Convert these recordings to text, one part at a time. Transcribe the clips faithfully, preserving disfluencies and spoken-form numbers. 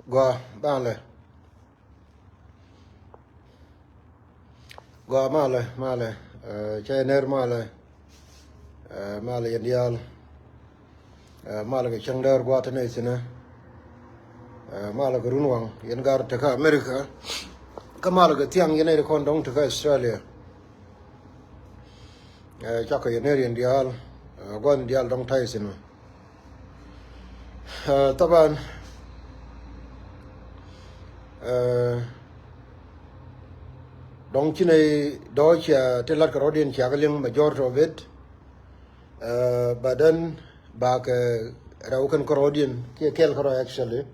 Gua, malɛ. Gua, malɛ, malɛ. Cɛ ner, malɛ. Malɛ yɛn diaal. Malɛ kɛ cäŋ däär gua te nɛy thi̱n ɛ. Malɛ kɛ run waŋ yɛn gar tekä America. Kä malɛ kɛ thiaŋ yɛn nɛy ti kɔn dɔŋ tekä Australia. Cakɔ yɛn ner yɛn diaal. Gua̱n diaal dɔŋ ta̱y thi̱n ɛ. Thaban, dɔ̱ŋ ci nɛy dɔ̱ɔ̱c cia ti lat kɛ rɔ̱diɛn cia kɛ liŋ majority of it. But then bakɛ rɛw kɛn kärɔɔdiɛn kiɛ kɛl kärɔɔ actually.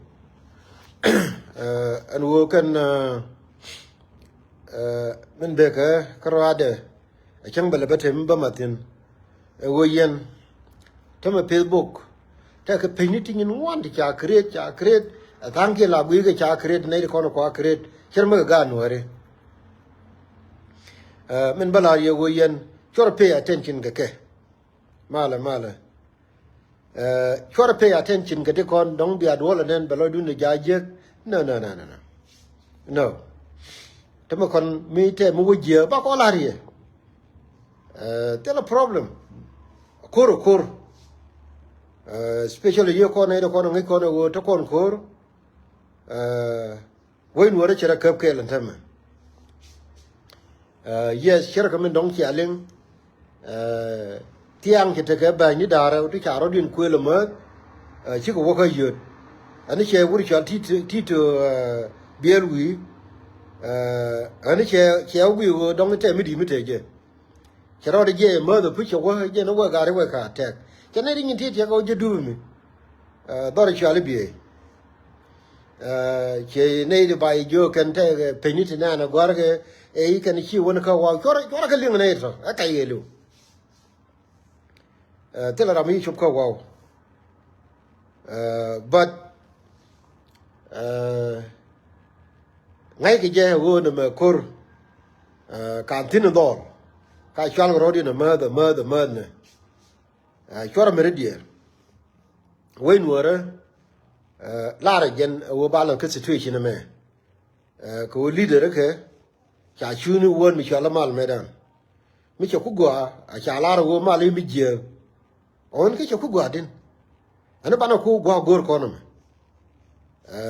Ɛn ɣöö kɛn min bekɛ kärɔaadɛ a cäŋ bɛ lɛ bä te mi bä mathin. Ɛ ɣöö yɛn tämɛ Facebook tekɛ pecni ti nyin ŋuan ti ca create, ca create. Ɛ tha̱a̱ŋ kiɛ la gui̱i̱kɛ ca create nɛy ti kɔn kua create cär mi kɛ gaat nuääri. Min bä la̱r yɛ ɣöö yɛn cuɔr pay attention kɛ kɛ. Malɛ, malɛ. Cuɔr pay attention kɛ ti kɔn dɔ̱ŋ bia duɔl anɛn bɛ lɔcdun ni ja̱ jiäk. No, no, no, no, no. No. Tämɛ kɔn mi tɛ mi wä jiäk ba kɔn la̱r yɛ. Thilɛ problem. Ko̱r, ko̱r. Especially yɛ kɔn nɛy ti kɔn ŋäc kɔn ɛ ɣöö te kɔn ko̱r. Wec nuɔ̱ɔ̱rä cɛ rɔ käp kɛɛl ɛn täämɛ. Yes, cɛ rɔ kɛ min dɔ̱ŋ cia liŋ. Thiaŋ cɛ tekɛ bäny ni da̱rä ti ca rɔ̱diɛn kuël ɛmääth. Cikɛ wä kä yöt. Ɛn cɛ wur cɔal Tito, Tito Biɛl wi̱i̱. Ɛn cɛ, cɛ wä guic ɣöö dɔ̱ŋ tɛm mi di̱i̱t mi te jɛ. Cɛ rɔɔdɛ jiɛc ɛ määth ɛ puc cɛ wä jiɛn ɛ wek gat ɛ wek ka tɛk. Cɛ nɛy ti nyin ti tiɛk ɛ wä ji̱ dup mi. Dhɔr ɛ cuali biey. Cɛ nɛy ti ba yɛ jiök kɛn tɛk pecni ti nɛn ɛ gua̱rkɛ ɛ i̱ kɛn ci wän kä waw cuɔrɛ, cuɔrɛ kä liŋ nɛy tɔ ɛ kac ɣɛɛliw. Thilɛ ram mi ci cop kä waw. But ŋa̱ckɛ jɛ ɣöö nɛmɛ ko̱r kan thi̱n in dhɔl ka cual kɛ rɔ̱diɛn ɛ määth, ɛ määth, ɛ määth nɛ. Cuɔrɛ meri diɛɛr wec nuɔ̱ɔ̱rä. Larɛ jɛn ɛ ɣöö ba lɔ kä situation ɛmɛ. Kɛ ɣöö leader kɛ ca cuuni wän mi cɔal ɛ mal mɛtdan mi cɛ ku gɔaa a ca lar ɛ ɣöö mal i̱ mi jiääk. Ɣän kä cɛ ku gɔaa din. Ɛn banɛ ku gɔaa go̱o̱r kɔn ɛmɛ.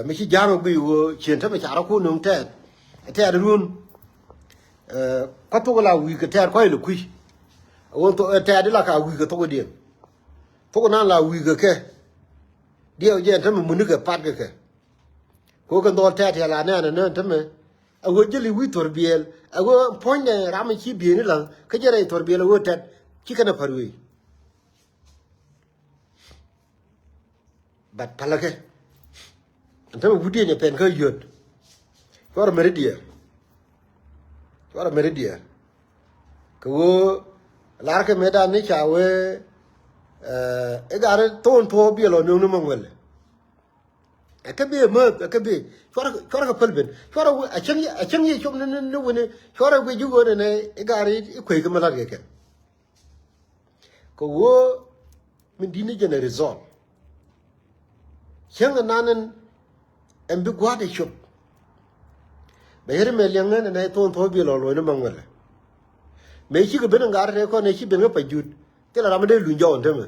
Mi ci ja̱a̱ŋ ɛ guic ɣöö cien tämɛ ca rɔ ku nöŋ tɛɛt. Tɛɛt run. Kä thok la wi̱i̱ kɛ tɛɛt kɔc lɛ kui̱. Ɣän tɛɛt la ka wi̱i̱ kɛ thok diɛn. Thok nan la wi̱i̱ kɛ kɛ. Diɛw jɛ ɛn tämɛ muni kɛ pat kɛ kɛ. Kɛ ɣöö kɛ dhɔl tɛt yɛ la nɛɛnɛ nɛn tämɛ. Ɛ ɣöö jäli wi̱i̱ thor biɛɛl ɛ ɣöö puɔ̱nydɛ ram ci bieyni la̱ŋ kä jɛ rɛy thor biɛɛl ɛ ɣöö tɛt ci kɛn ɛ pär wei. But paläkɛ ɛn tämɛ wutdiɛn ɛ pɛn kä yöt. Cuɔrɛ meri diɛɛr. Cuɔrɛ meri diɛɛr. Kɛ ɣöö larkɛ metdan ni ca wee i̱ gat ri thon thuɔ̱ɔ̱p biɛl ɔ nööŋni Maŋuɛl. Ɛ kɛ bi ɛ määth ɛ kɛ bi cuarɛ, cuarɛ kɛ päl ben cuarɛ a cäŋ, a cäŋ yɛ cop ni, ni, ni wini cuarɛ guic ji̱ ɣöö nɛnɛ i̱ gat ri i̱ kueec kɛ mi la̱t kɛ kɛn. Kɛ ɣöö min di̱t ni jɛn ɛ result. Cäŋ ɛ nan ɛn ɛn bi gua̱a̱thdɛ cop. Bɛ yet mɛ liɛŋ ŋän ɛn ɛ thon thon bi lɔ luɔ̱c ni Maŋuɛlɛ. Mëë cikɛ ben ɛ gat rɛy kɔn ɛ ci ben kä Pajut. Thilɛ ram mi dee luny jɔw ɛn tämɛ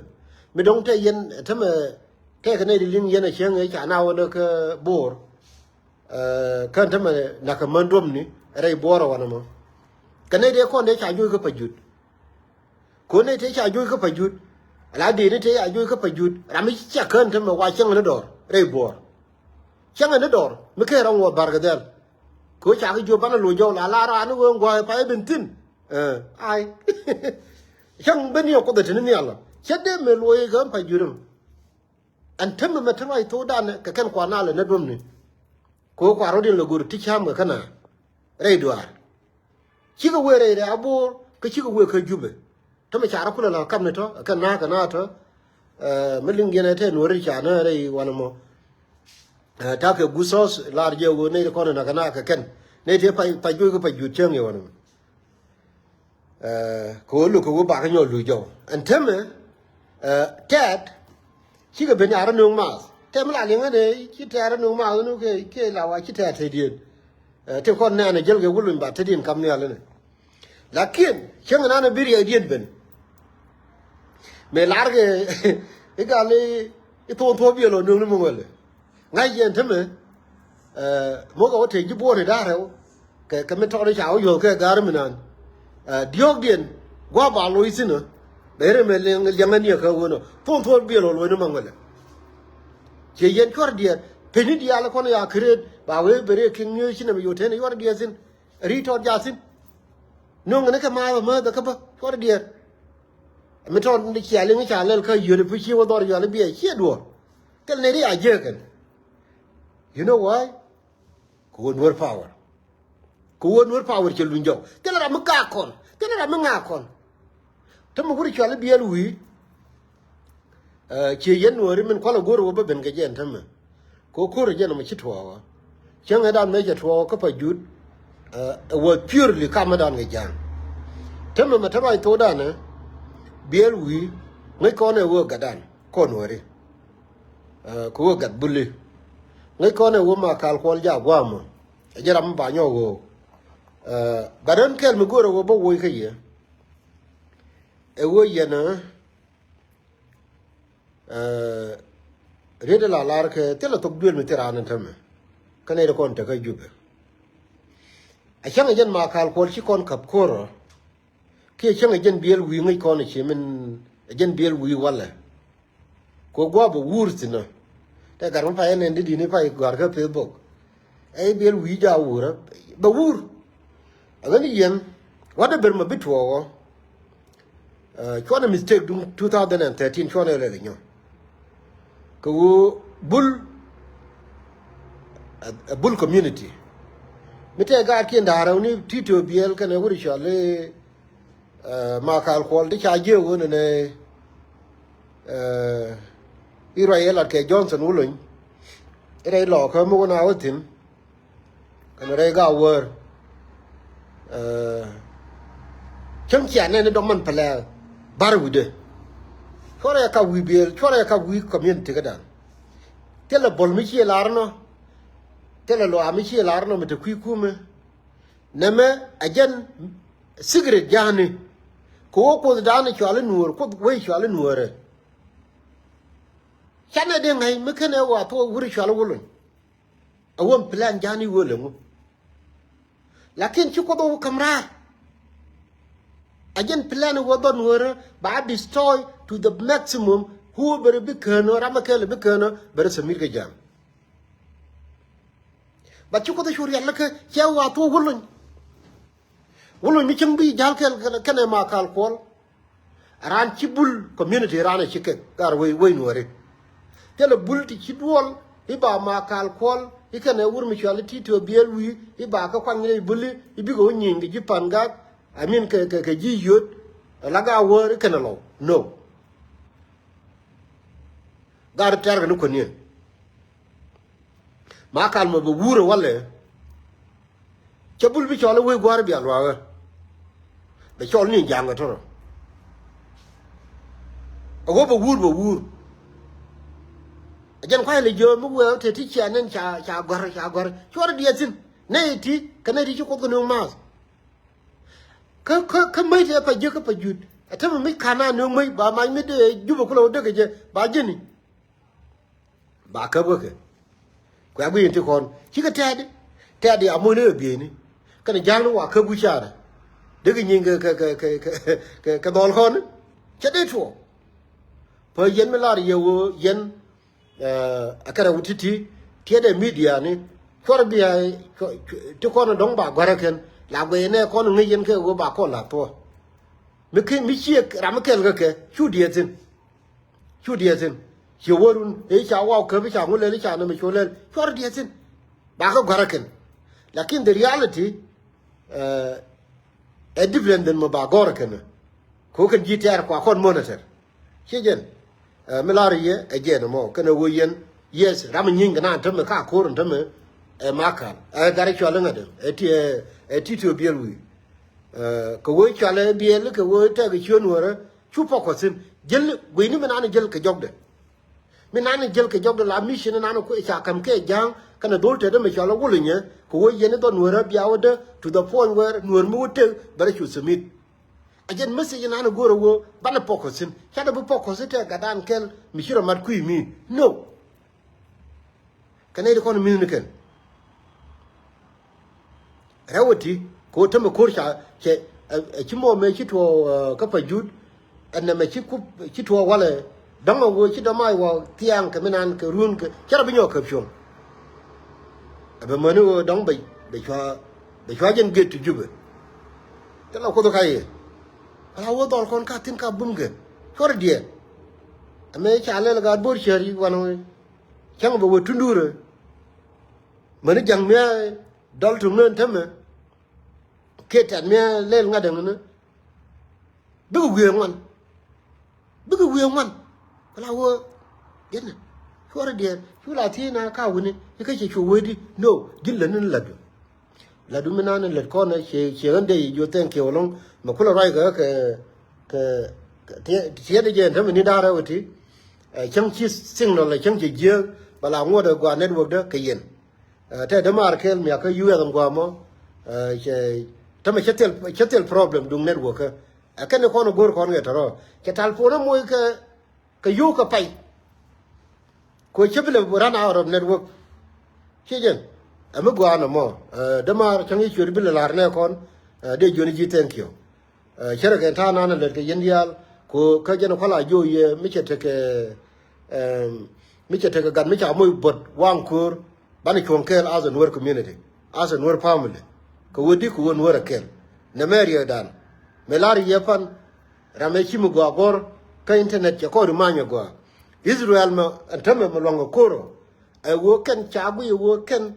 mi dɔ̱ŋ tɛ yɛn ɛ tämɛ. Tɛkɛ nɛy ti liŋ yɛn ɛ cäŋ ɛ ca na wä ni kä Bo̱o̱r. Kä ɛn tämɛ nakɛ män duɔ̱pni rɛy Bo̱o̱r ɛ wanɛ mɔ. Kɛ nɛy tëë kɔn dee ca juɔc kä Pajut. Ko̱n nɛy tëë ca juɔc kä Pajut. Ala dee ni tëë ca juɔc kä Pajut ram mi ci cak kään tämɛ wa cäŋ ni dɔɔr rɛy Bo̱o̱r. Cäŋ ni dɔɔr mi kee rɔ̱ŋ wä Barkɛ Dhɛl. Kɛ ɣöö cakɛ jiök banɛ lo̱c jɔw la la raan ni ɣöö ŋua̱a̱c pay ben thi̱n. Ai. Cäŋ ben yɛ Kuoth ɛ te ni nhial ɔ cä dee mëë lo̱c kɛ ɣän Pajut ɛmɛ. Ɛn tämɛ mɛ te ruac thokdan kɛ kɛn kuan naalɛ nä duɔ̱mni. Kɛ ɣöö kuan rɔ̱diɛn lɛ go̱r ti cäm kɛ kä naath rɛy duaar. Cikɛ wëë rɛy rɛy Abo̱o̱r kä cikɛ wëë kä Jubɛ. Tämɛ ca rɔ kulɛ la kamni tɔ kɛn naath kɛ naath tɔ. Mi liŋ yɛn ɛ te nuɔ̱ri ca nä rɛy wanɛ mɔ. Takɛ guth thɔɔth lar jɛ ɣöö nɛy ti kɔn in nakɛ naath kɛ kɛn nɛy ti pa, pa juɔc kä Pajut cäŋ yɛ wanɛ mɔ. Kɛ ɣöö luk kɛ ɣöö bakä nyɔk luc jɔw ɛn tämɛ. Tɛt cikɛ ben a rɔ nööŋ maath. Ɛm la liŋä dee ci tɛɛr ni ma ni kɛ kɛ la wa ci tɛɛr te diɛn. Ti kɔn nɛɛn a jäl kɛ wä luny ba te diɛn kam ni alɛ ni. Lakin cäŋ nan a bi riɛk diɛn ben. Mëë lar kɛ i̱ gal i̱ thon thuɔ̱ɔ̱p biɛl ɔ nuŋ ni mi ŋuɛlɛ. Ŋa̱c yɛn te mɛ. Mok a wä te ji̱ buɔ̱ɔ̱t i̱ da̱a̱r rɛw. Kɛ kɛ mi tɔɔt i̱ ca wä yuɔ̱th kɛ ga̱r mi naan. Diɔ̱ɔ̱kdiɛn gua̱a̱p a loc thi̱n ɔ. Bɛ ri mɛ liɛŋ liɛŋ aniɛ kä ɣöö nɔ thon thuɔ̱ɔ̱p biɛl ɔ loc ni ma ŋuɛlɛ. Ciɛ yɛn cuɔr diɛɛr peni diaal kɔn ya create ba wee bɛ rɛ kiŋ nyuuth ci nɛmɛ yo̱o̱ teni cuɔr diɛɛr thi̱n. Ri tɔt ja thi̱n. Nuɔ̱ŋ ni kɛ maath ɔ määth kä bä cuɔr diɛɛr. Mi tɔt ni cia liŋ ca lɛl kä yöt pi ci wä dhɔr yual biɛ ciɛ duɔ̱ɔ̱r. Thil ni ri a jiäk kɛn. You know why? Kɛ wä nuɔ̱r power. Kɛ wä nuɔ̱r power cɛ luny jɔw thil ram mi gaak kɔn thil ram mi ŋaak kɔn. Te mi wur cual biɛl wi̱i̱. Ciɛ yɛn nuɔ̱ɔ̱ri min kualɛ go̱r wä bä ben kɛ jɛn tämɛ. Kɛ ko̱r jɛn mɛ ci tuɔɔkä. Cäŋɛ dan mëë cɛ tuɔɔkä pa jut. Ɛ wä purely kamɛ dan kɛ ja̱a̱ŋ. Tämɛ mɛ tämɛ thokdan ɛ biɛl wi̱i̱. Ŋäc kɔn ɛ wä gatdan kɔn nuɔ̱ɔ̱ri. Kɛ wä gat buli. Ŋäc kɔn ɛ wä ma kal kuɔl jaak gua̱a̱mä. Ɛ jɛ ram mi ba nyɔk ɣöö. Gat ɣän kɛl mi go̱r ɛ wä bä woc kä yɛ. Ɛ wä yɛn ɛ riet la lar kɛ thilɛ thok duël mi thil raan in tämɛ. Kä nɛy ti kɔn tekä Jubɛ. A cäŋ a jɛn ma kal kuɔl ci kɔn käp ko̱rä. Kiɛ cäŋ a jɛn biɛl wi̱i̱ ŋäc kɔn ci min a jɛn biɛl wi̱i̱ walɛ. Kɛ gua̱a̱p bɛ wur thi̱n ɔ. Tɛ gat mi pay ɛn ɛn di di̱t ni pay gɔ̱a̱r kä Facebook. Ɛ biɛl wi̱i̱ ja wur ɛ bɛ wur. A ɣän i̱ yɛn wat dee ber mɛ bi tuɔɔk ɔ. Cuɔnɛ mistake duŋ two thousand and thirteen cuɔnɛ lɛl inyɔ. Kɛ ɣöö bul ɛ bul community. Mi tɛ gaat kiɛn da̱a̱r ɛ wuni ti tëë biɛl kɛnɛ wuri cɔal i̱ ma kal kuɔl ti ca jiëë wuni nɛ. I̱ ruac yɛ lat kɛ Johnson wulony. I̱ rɛy lɔɔkä mi wun a wä thi̱n. Kɛn rɛy ga wär. Cäŋ cia nɛn ni dɔm man pɛlɛ bar wi̱dɛ. Cuɔrɛ ka wi̱i̱ biël cuɔrɛ ka wi̱i̱ community kädan. Thilɛ bol mi ciɛ lar nɔ. Thilɛ luaak mi ciɛ lar nɔ mi te kui̱ kumɛ. Nɛmɛ a jɛn secret ja̱a̱ni. Kɛ wä kuoth da̱a̱ni cuali nuɔ̱ɔ̱r kuoth wei cuali nuɔ̱ɔ̱rɛ. Canɛ dee ŋäc mi kenɛ wa thuɔk wuri cuali wä lony. A wä plan ja̱a̱ni wä leŋu. Lakin ci kuoth wä käm raar. A jɛn plan wä dhɔn wärä ba destroy to the maximum. Whoever bi kään ɔ ram a kɛl bi kään ɔ bɛ rɛ thamir kɛ ja̱a̱ŋ. But ci kuoth cu rial lä kä cɛ wa thuɔk wä lony. Wä lony mi cäŋ bi ja̱l kɛl kɛnɛ ma kal kuɔl. Raan ci bul community raan a ci kek gar wei wei nuɔri. Thilɛ bul ti ci duɔl i̱ ba ma kal kuɔl i̱ kɛnɛ wur mi cual i̱ ti tëë biɛl wi̱i̱ i̱ ba kä kuany i̱ buli i̱ bikɛ wä nyieny kɛ ji̱ pan gak. I mean kɛ kɛ kɛ ji̱ yöt. La ga wäär i̱ kɛnɛ lɔw no. Gar tɛr kɛ ni kuäniɛn. Ma kal mɔ bɛ wur ɛ walɛ. Cɛ bul bi cɔl i̱ wec gua̱a̱r bia luaak ɣä. Bɛ cɔl ni ja̱a̱ŋ kɛ tɔrɔ. A ɣöö bɛ wur bɛ wur. A jɛn kua̱c lɛ jiö mi wee te ti cia nɛn ca ca gɔ̱r ca gɔ̱r cuɔr diɛth thi̱n. Nɛy ti kɛ nɛy ti ci kuoth kɛ nööŋ maath. Kä kä kä mäc tɛ pa jiäk kä pa jut a tämɛ mic ka̱n a nööŋ mäc ba mac mi dee Jubɛ kulɛ wä däk kɛ jɛ ba ji̱ni. Ba käp kä kɛ. Kuɛ guiy in ti kɔn cikɛ tɛɛdi. Tɛɛdi a muɔ̱ni ɛ bieyni. Kɛn ja̱l ni wa käp wi̱c caarä. Dee kɛ nyieny kɛ kɛ kɛ kɛ kɛ dhɔl kɔn. Cɛ dee tuɔɔk. Pä yɛn mi lar yɛ ɣöö yɛn a kɛrɛ wut ti̱ti̱ tiɛtdɛ midiani. Cuɔr bia ti kɔn dɔ̱ŋ ba gua̱rä kɛn la guɛy nɛ kɔn ŋäc yɛn kɛ ɣöö ba kɔn la thuɔ̱k. Mi kä mi ciɛ ram mi kɛl kä kɛ cu diɛth thi̱n. Cu diɛth thi̱n. Ciɛ wärun ëë ca waw käp i̱ ca ŋu lɛl i̱ ca nɛmɛ cu lɛl cuɔr diɛth thi̱n. Ba kä gua̱rä kɛn. Lakin the reality ɛ different than mɛ ba gɔ̱rä kɛn. Ko kɛn ji̱ tɛɛr kua kɔn monitor. Ciɛ jɛn. Mi lar yɛ ɛ jɛn ɛmɔ kɛn ɛ wee yɛn. Yes ram mi nyieny kɛ naan tämɛ ka ko̱r in tämɛ. Ɛ ma kal ɛ gat i̱ cual iŋädɛ ɛ ti ɛ ti ti ɔ biɛl wi̱i̱. Kɛ wee cual ɛ biɛl kɛ wee tɛk ɛ ciön wärä. Cu pɔk kɔ thi̱n jäl guiyni mi naan jäl kɛ jɔkdɛ. Mi nan jäl kɛ jɔk di la mission nan ku ca kam kɛ ja̱a̱ŋ kɛnɛ dhol tɛt mi cɔal a wul nyɛ kɛ wä yɛn dhɔ nuɔr a bia wä dä to the point where nuɔr mi wä tek bɛ rɛ cu submit. A jɛn message nan go̱r a wä banɛ focus in ca dɛ bi focus in tɛ gat dan kɛl mi ci rɔ mat kui̱ mi no. Kɛ nɛy ti kɔn mi̱th ni kɛn rɛw ɛ ti kɛ ɣöö tämɛ ko̱r ca cɛ ɛ ci mɔ mëë ci tuɔɔk kä pa jut. Ɛn nɛmɛ ci kup ci tuɔɔk walɛ dɔ̱ŋ ɛ ɣöö ci dɔ̱mac wä thiaŋ kɛ mi nan kɛ run kɛ cɛ rɔ bi nyɔk käp cuɔ̱ŋ. Ɛ bɛ mäni ɣöö dɔ̱ŋ bɛ bɛ cua bɛ cua jɛn gët ti jupɛ. Thilɛ kuoth kä yɛ ala wä dhɔl kɔn ka thi̱n ka bum kɛ cuɔr diɛɛr. Ɛmɛ ca lɛl gaat bo̱r cäri wanɛ cäŋ bɛ wä tundurɛ. Mäni ja̱ŋ mia̱ dɔl tuŋni tämɛ kiɛ tɛt mia̱ lɛl ŋa̱t däŋni. Bikɛ wiee ŋuan bikɛ wiee ŋuan. Kɛ la wä diɛt ni cuɔrɛ diɛɛr cu la thiec na ka wuni ikä cɛ cu wee di no ji̱n lät ni lät du. Lät du mi na ni lät kɔn ciɛ ciɛ ɣän dee yi jiɔ thank you lɔŋ mɛ kulɛ ruac kɛ kɛ kɛ tiɛt jɛ tämɛ ni da̱rɛ wä ti. Cäŋ ci signal cäŋ cɛ jiääk bɛ la ŋuɔ̱t ɛ gua network dä kɛ yɛn. Tɛ dämaar kɛɛl miak kä U S ɛn guamɔ. Cɛ tämɛ cɛ thil cɛ thil problem duŋ network kä ɛ kɛn kɔn go̱r kɔn kɛ tɔrɔ cɛ tal pon ɛ moc kɛ kɛ yio̱w kɛ pay. Ko cɛ bi lɛ run out of network. Ci jɛn ɛ mi gua̱a̱n ɛmɔ dämaar cäŋ i̱ cuet bi lɛ la̱r nɛ kɔn. Dee jiɔni ji̱ thank you. Cärɛ kɛ ta̱a̱ nan lät kɛ yɛn diaal ko kä jɛn kuala jiɔ yɛ mi cɛ tekɛ mi cɛ tekɛ gat mi ca moc buɔt waŋ ko̱o̱r. Banɛ cuɔ̱ŋ kɛɛl as a Nuer community as a Nuer family. Kɛ wä di kɛ wä Nuer a kɛɛl nɛ mɛ riɛkdan mɛ lar yɛ pan. Ram ɛ ci mi gɔaa gɔr kä internet cɛ kɔɔri manyɛ gɔaa. Israel mɛ ɛn tämɛ mɛ luaŋ kɛ ko̱o̱r ɛ wä kɛn ca guiy ɛ wä kɛn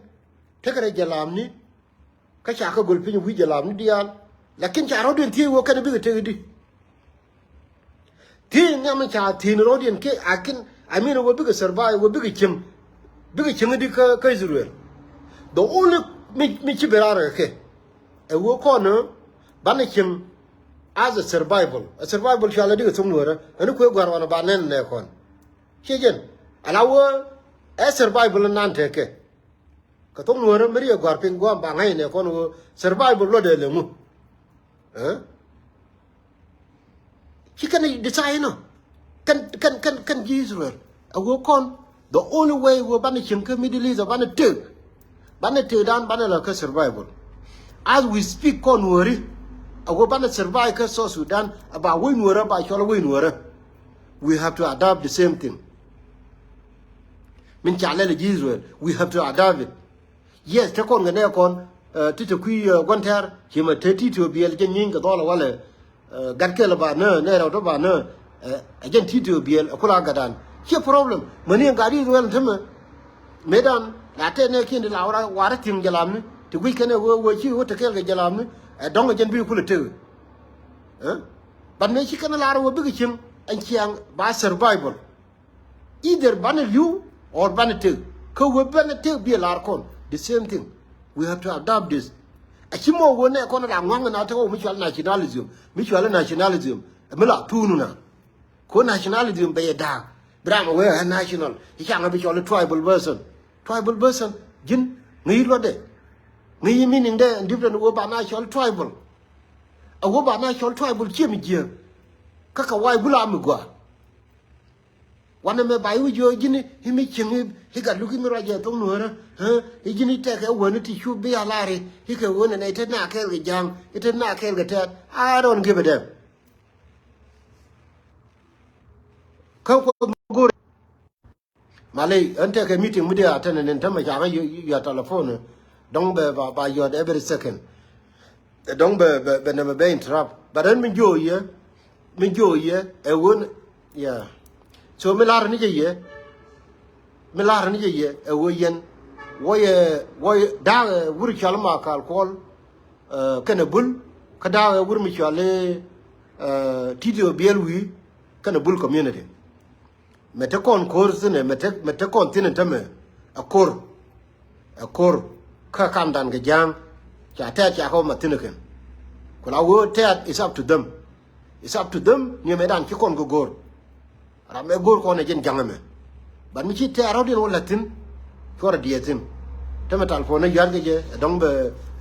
tekɛ rɛ jɛ lamni. Kä ca kä gol piny wi̱c jɛ lam ni diaal. Lakin ca rɔ̱diɛn thiec wä kɛn bikɛ tek di. Thiec nhiam ca thiec ni rɔ̱diɛn kɛ akin amin wä bikɛ survive wä bikɛ cieŋ. Bikɛ cieŋ di kä kä Israel. The only mi mi ci ben raar kɛ kɛ ɛ wä kɔn banɛ cieŋ. As a survival a survival cualɛ dikɛ thok nuɔrä ɛn kuɛ gua̱r wanɛ ba nɛn nɛ kɔn. Ciɛ jɛn ala wä ɛ survival nan tekɛ. Kɛ thok nuɔ̱ɔ̱rä mi riɛk gua̱r piny gua̱a̱m ba ŋa̱c nɛ kɔn ɣöö survival luɔtdɛ lɛ ŋu. Ci kɛn decide nɔ kɛn kɛn kɛn kɛn ji̱ Israel. A ɣöö kɔn the only way ɣöö banɛ cieŋ kä Middle East banɛ tëk. Banɛ tëkdan banɛ la kä survival. As we speak kɔn nuɔ̱ɔ̱ri a ɣöö banɛ survive kä South Sudan a ba wec nuɔ̱ɔ̱rä ba cɔl a wec nuɔ̱ɔ̱rä. We have to adapt the same thing. Min ca lɛl ji̱ Israel we have to adapt it. Yes te kɔn kɛ nɛ kɔn ti te kui̱ gua̱n tɛr ci mɛ te ti te biɛl jɛ nyiny kɛ dhɔl walɛ. Gat kɛl ba nä nɛ rɛw te ba nä. Ɛ jɛn ti te biɛl ɛ kula gatdan ciɛ problem mɛ ni gat Israel te mɛ. Mëdan la tɛ nɛ kiɛn di la wara wara thiŋ jɛ lamni ti guic kɛn ɛ wee wee ci wee te kɛl kɛ jɛ lamni. Ɛ dɔ̱ŋ ɛ jɛn bi kulɛ tek. But mëë ci kɛn lar wä bikɛ cieŋ ɛn ciaŋ ba survival. Either banɛ li̱w or banɛ tek kä wä banɛ tek bi lar kɔn the same thing. We have to adapt this. A ci mɔ wä nɛ kɔn la ŋuaŋ na te wä mi cual nationalism mi cual nationalism. Mi la tuunu na ko nationalism bɛ yɛ da̱a̱k. Bi ram a wee a national i̱ caŋ a bi cɔl i̱ tribal person. Tribal person ji̱n ŋäc luɔtdɛ. Ŋäc i̱ meaning dɛ and different wee ba na cɔl tribal. A wee ba na cɔl tribal ciɛ mi jiääk. Kä kɛ wac gula mi gua. Wanɛ mɛ ba i̱ wi̱c jiɔ ji̱n i̱ mi cieŋ i̱ gat luk i̱ mi ruac jɛ thok nuɔ̱ɔ̱rä. I̱ ji̱n i̱ tɛkɛ wän i̱ ti cup bi a lar i̱ kɛ wän ɛnɛ i̱ te na kɛɛl kɛ ja̱a̱ŋ i̱ te na kɛɛl kɛ tɛɛt. I don't give a damn. Kä kuoth mi go̱o̱r. Maley ɣän tekɛ meeting mi diaa tɛn nin tämɛ ca ɣä yua telephone. Dɔ̱ŋ bɛ ba yɔt every second. Dɔ̱ŋ bɛ bɛ nɛmɛ bɛ interrupt but ɣän mi jiöö yɛ. Mi jiöö yɛ ɛ ɣöö yeah. So mi la̱r ni jɛ yɛ. Mi la̱r ni jɛ yɛ ɛ ɣöö yɛn wä yɛ wä yɛ da̱a̱k ɛ wur cɔal ma kal kuɔl. Kɛnɛ bul kä da̱a̱k ɛ wur mi cɔal i̱ ti̱ti̱ ɔ biɛl wi̱i̱ kɛnɛ bul community. Mɛ te kɔn ko̱r thi̱n ɛ mɛ te mɛ te kɔn thi̱n ɛ tämɛ ɛ ko̱r. Ɛ ko̱r kä kamdan kɛ ja̱a̱ŋ. Ca tɛɛt ca kɛ wä ma thi̱n ɛ kɛn. Ku la wee tɛɛt is up to them. Is up to them ni ɛmɛ dan ci kɔn kɛ go̱r. Ram ɛ go̱r kɔn ɛ jɛn ja̱ŋ ɛmɛ. But mi ci tɛɛr rɔ̱diɛn wä la̱t thi̱n, cuɔrɛ diɛɛr thi̱n. Tämɛ talpon ni yɔ̱a̱r kɛ jɛ, ɛ dɔ̱ŋ bɛ,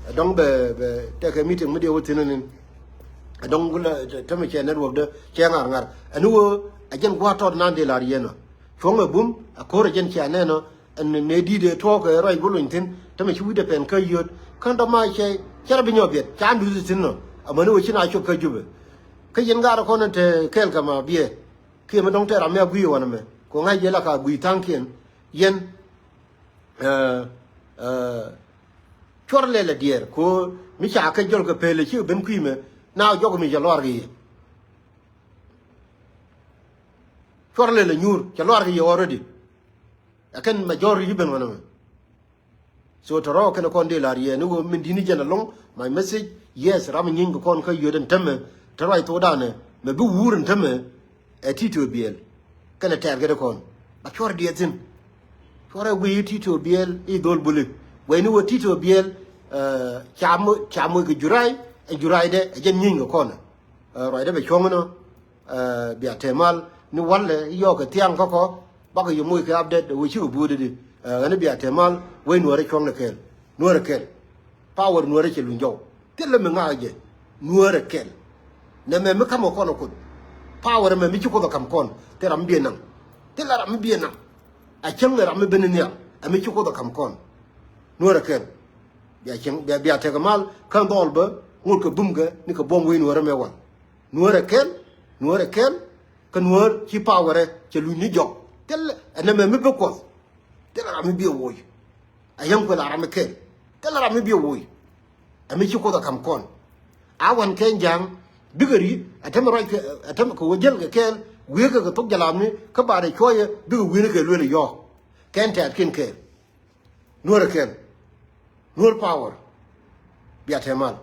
ɛ dɔ̱ŋ bɛ, bɛ tekɛ meeting mi diɛ wä thi̱n nin. Ɛ dɔ̱ŋ wä la, tämɛ cɛ network dä, cɛ ŋa̱r ŋa̱r. Ɛn wä, ɛ jɛn gua̱a̱r tɔt nan dee la̱r yɛn ɔ. Cuɔ̱ŋ ɛ bum, ɛ ko̱r ɛ jɛn cia nɛn ɔ, ɛn nɛ di̱t ɛ tuɔɔk ɛ ruac bä lony thi̱n, tämɛ ci wi̱cdɛ pɛn kä yio̱t. Kä dɔ̱ma cɛ, cɛ rɔ bi nyɔk biɛt, ca luth thi̱n ɔ. Amäni wä ci na cop kä Jubɛ. Kä yɛn gaat ɛ kɔn ɛ te kɛɛl kɛ ma biɛ. Kiɛ mi dɔ̱ŋ tɛɛr ram mi a gui̱i̱ wanɛ mɛ. Kɛ ŋa̱c jɛ la ka gui̱i̱ tha̱a̱ŋkiɛn. Yɛn, eh, eh, cuɔr lɛl a diɛɛr. Kɛ mi ca kɛ jɔl kɛ pel ci ben kui̱ mɛ. Na jɔk mi jɛ luaar kɛ yɛ. Cuɔr lɛl a nyuur, cɛ luaar kɛ yɛ already. Ɛ kɛn majority ci ben wanɛ mɛ. So tɔ̱ rɔ̱ kɛn kɔn dee la̱r yɛ ni ɣöö min di̱t ni jɛn ɛlɔ̱ŋ, my message, yes, ram nyieny kɛ kɔn kä yio̱t ɛn tämɛ, te ruac thokdan ɛ, mɛ bi wuur ɛn tämɛ, ɛ Tito Biɛl. Kɛnɛ tɛɛr kɛ ti kɔn. Ba cuɔr diɛɛr thi̱n. Cuɔr ɛ guiy Tito Biɛl i̱ dhol buli. Guɛy ni ɣöö Tito Biɛl, eh, ca moc, ca moc kɛ juray, ɛ juraydɛ, ɛ jɛn nyieny kɛ kɔn. Eh, ruacdɛ bɛ cuɔ̱ŋ inɔ, eh, bia te mal ni walɛ i̱ yɔɔk kɛ thiaŋ kä kɔ, bakɛ yɛ moc kɛ update ɛ wee cikɛ buudɛ di. Eh, ɣän i̱ bia te mal wee nuäärɛ cuɔ̱ŋ ni kɛɛl. Nuäärɛ kɛɛl. Power nuäärɛ cɛ luny jɔw. Thilɛ mi ŋa̱a̱k jɛ. Nuäärɛ kɛɛl. Nɛ mɛ mi ka̱m kɛ kɔn ɛ Kuoth. Power ɛmɛ mi ci Kuoth ɛ ka̱m kɔn. Thilɛ ram mi biɛ naŋ. Thilɛ ram mi biɛ naŋ. A cäŋ ɛ ram mi ben ni nhial. Ɛ mi ci Kuoth ɛ ka̱m kɔn. Nuäärɛ kɛɛl. Bia cieŋ, bia, bia tekɛ mal, kä dhɔl bä, ŋot kɛ bum kɛ, ni kɛ buɔ̱m wec nuäärä mɛ wal. Nuäärä kɛl, nuäärä kɛl, kä nuäär ci power ɛ, cɛ luny ni jɔk. Thil, ɛn ɛmɛ mi bi Kuɔth. Thil ram mi bi woc. A yäŋ kuɛ la ram mi kɛl. Thil ram mi bi woc. Ɛ mi ci Kuoth ɛ ka̱m kɔn. A wan kɛn ja̱a̱ŋ, bikɛ ri, ɛ tämɛ ruac kɛ, ɛ tämɛ kɛ wä jäl kɛ kɛɛl, wiee kɛ kɛ thok jɛ lam ni, kä ba dee cuɔyɛ, bikɛ wi̱i̱ni kɛ luel ɛ yɔ̱ɔ̱k. Kɛn tɛ̈t kin kɛɛl. Nuäärä kɛl. Nuäär power. Bia te mal.